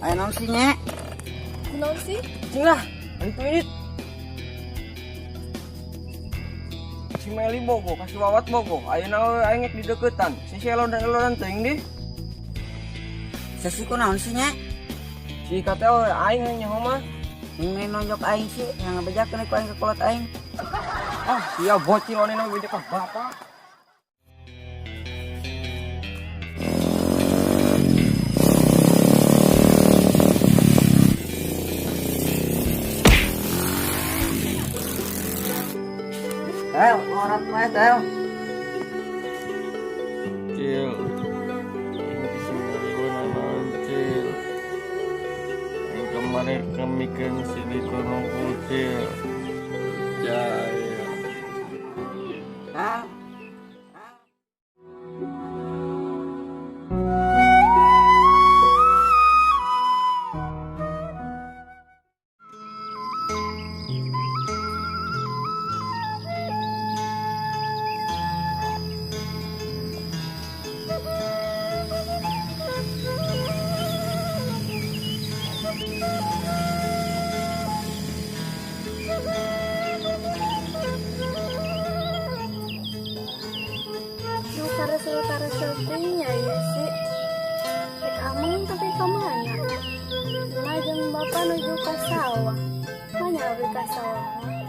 Aya naon sih, Nye? Kunaon sih? Cing lah, itu ini. Si Meli bogoh, ka si Wawat bogoh. Ayeuna we aing ngek dideukeutan. Si Selo dan eloran teuing dih. Sesi kunaon sih, Nye? Si Ika teh we aing nyaho mah. Ini nonjok aing sih, yang ngebejakeun ku aing ke kolot aing. Ah, sia bocil onena beja ka bapak. Ayo, orang mah teh. Cil. Ini si Meli naon, Cil. Yang kemarin kami kan silikon Cil. Jaya. Ah. Nu karesel-karesel teh nya ieu sih. Rek ameng tapi ka mana? Emak jeung bapak nuju ka sawah. Manya abi ka sawah mah.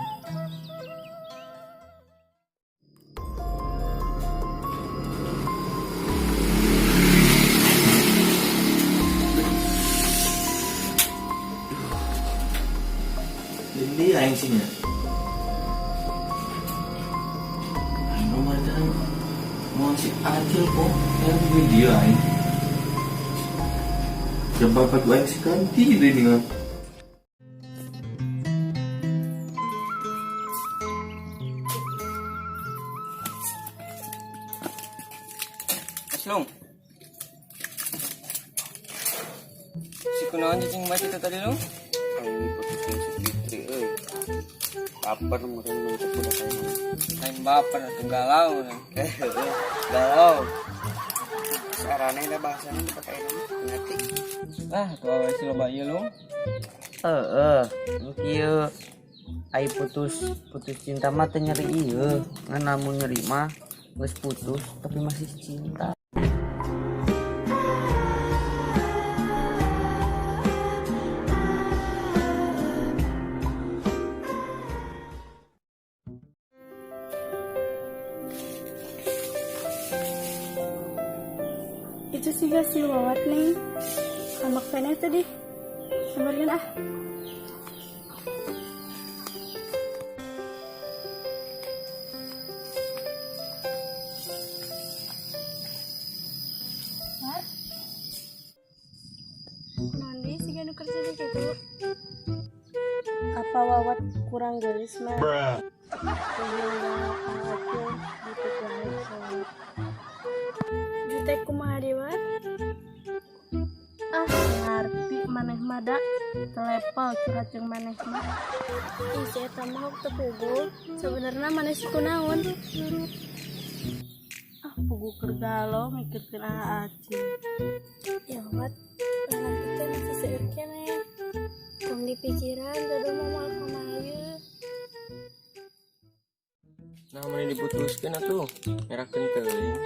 Jadi aing sih nya. Aing nomor teh mau si Acil kok yang video aing. Jam bapak gua aing si ganti deh nih. Aslong. Si kunaon cicing baca itu tadi lu? Aing diputuskeun si Fitri euy. Baper meureun nuntut budak aing mah. Lain baper atuh galau. Eh, galau. Sarane da bahasana dipake aing mah ngerti. Ah, tuh awe si loba ieu lu. Heeh, nu kieu ai putus putus cinta mah teu nyeri ieu, ngan lamun nyeri mah geus putus tapi masih cinta. Itu sih gak si Wawat nih. Amak keneh tadi. Sambarkeun ah. Mar. Nandi sih nu kerja di kitu. Apa Wawat kurang geulis mah? Sehingga Acil jutek wae ka Wawat. Jutek kumaha deui, War? Ah, ngarti maneh mah da. Telepal curhat jeung maneh mah. Ih, si eta mah teu puguh. Sebenarnya maneh sih kunaon? Ah, puguh keur galau mikirkeun ah Acil. Ya, Wat, lalaki teh masih seueur keneh. Tong dipikiran jodoh mah moal ka mana ieu. Nah, mana diputuskeun atuh? Ngerakeun teuing.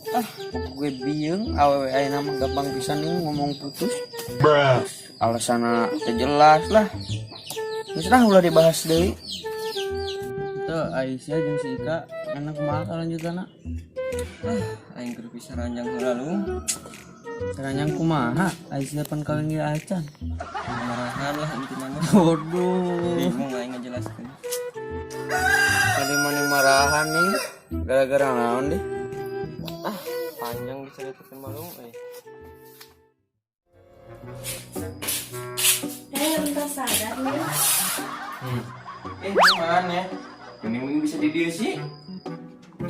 Ah, gue bieung awewe ayeuna mah gampang pisan nih ngomong putus. Alasanna teu jelas lah. Geus lah ulah dibahas deui. Teu Aisyah jeung si Ika enak kumaha kalanjutanna? Ah, aing keur bisa ranjang heula lu. Ranjang kumaha? Aisyah pan kawin ge acan. Marahan lah intina mah. Waduh. Bingung aing ngajelaskeun. Tadi mana marahan nih? Gara-gara naon deh? Ah, panjang diceritakeun mah lu euy. Eh, entah sadar nih. Eh, mana? Mending bisa di dia sih.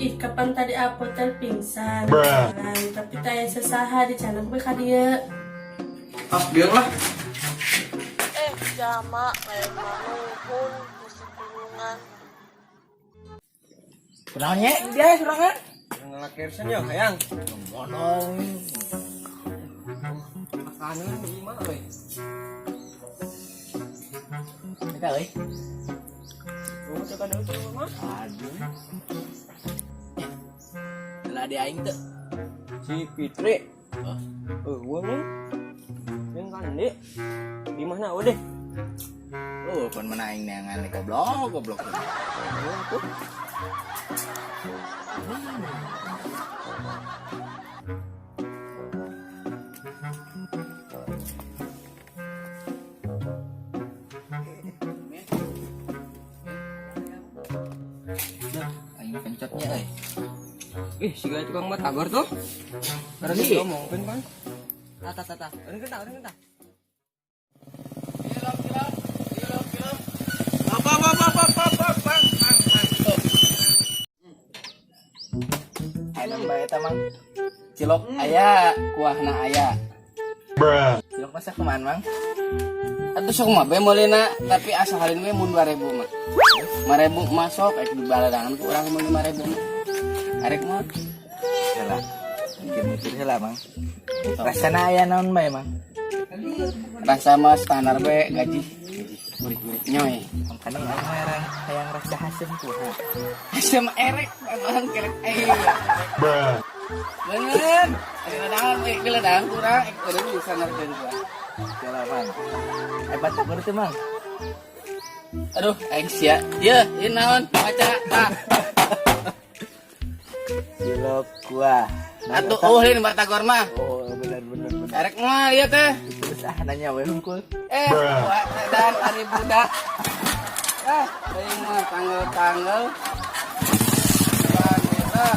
Ih, kapan tadi apotel pingsan. Nah, tapi taya sesaha dicanak we ka dieu. Ah, biar lah. Eh, jamak lain manuhun musim tulungan. Kunaon nya? Dia sorangan. Ngelak kersen yo, hayang. Monong. Kanan di imah we. Eta euy. Oh, teu kana euy mah. Aduh. Lah di aing teu. Si Fitri. Oh. Eueuh nih. Jeung kan di. Di mana udah? Oh, pan mana aing neangan goblok, goblok. Oh, aku. Aing pencotnya euy. Ih, si gaya tukang batagor tuh. Karena Iya. dia ngomongkeun pan. Tah tah tah tah. Eureun tah, eureun tah. Aing bae eta Mang. Cilok aya, kuahna aya. Cilok masa kumaha Mang? Atuh sok mah bae meulina, tapi asa halin we mun 2000 mah. 5000 masuk ek di baladangan ku urang mun 5000 mah. Arek mah Heula. Mikir-mikir heula Mang. Rasana aya naon bae Mang? Rasa mah standar bae gaji. Gurih-gurih nyoy. Makanya aing mah hayang rasa hasem kuha. Asem erek emang kerek aing. Bener. Ada ladangan, eh, di ladangan kurang, ek kudu bisa ngerjain gua. Heula Mang. Eh batagor teh Mang. Aduh, aing sia. Ye, ieu naon? Maca tah. Cilok kuah. Atuh oh lain batagor mah. Oh, benar benar benar. Erek mah ieu teh. Terus ah nanya we hungkul. Eh, wah, dan ari budak. Ah, teuing mah tanggal-tanggal. Pan eta.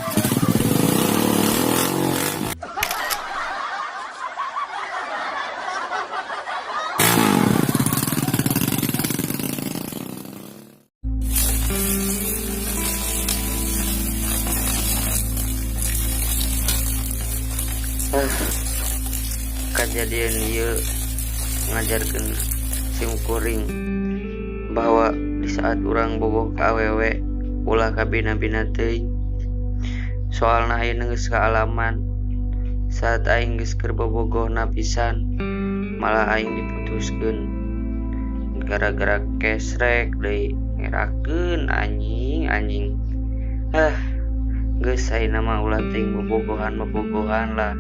Kejadian ieu ngajarkeun sim kuring bahwa di saat urang bogoh ka awewe ulah kabina-bina teuing, soalna ayeuna geus kaalaman saat aing geus keur bobogohna pisan malah aing diputuskeun gara-gara kesrek deui, ngerakeun anjing anjing. Ah, geus ayeuna mah ulah teuing bobogohan bobogohan lah.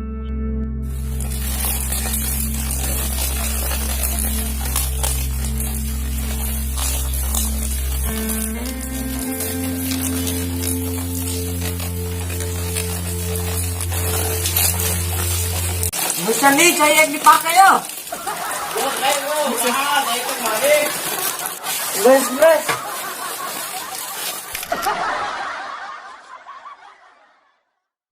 Bisa nih cai dipakai yo. Geus, geus.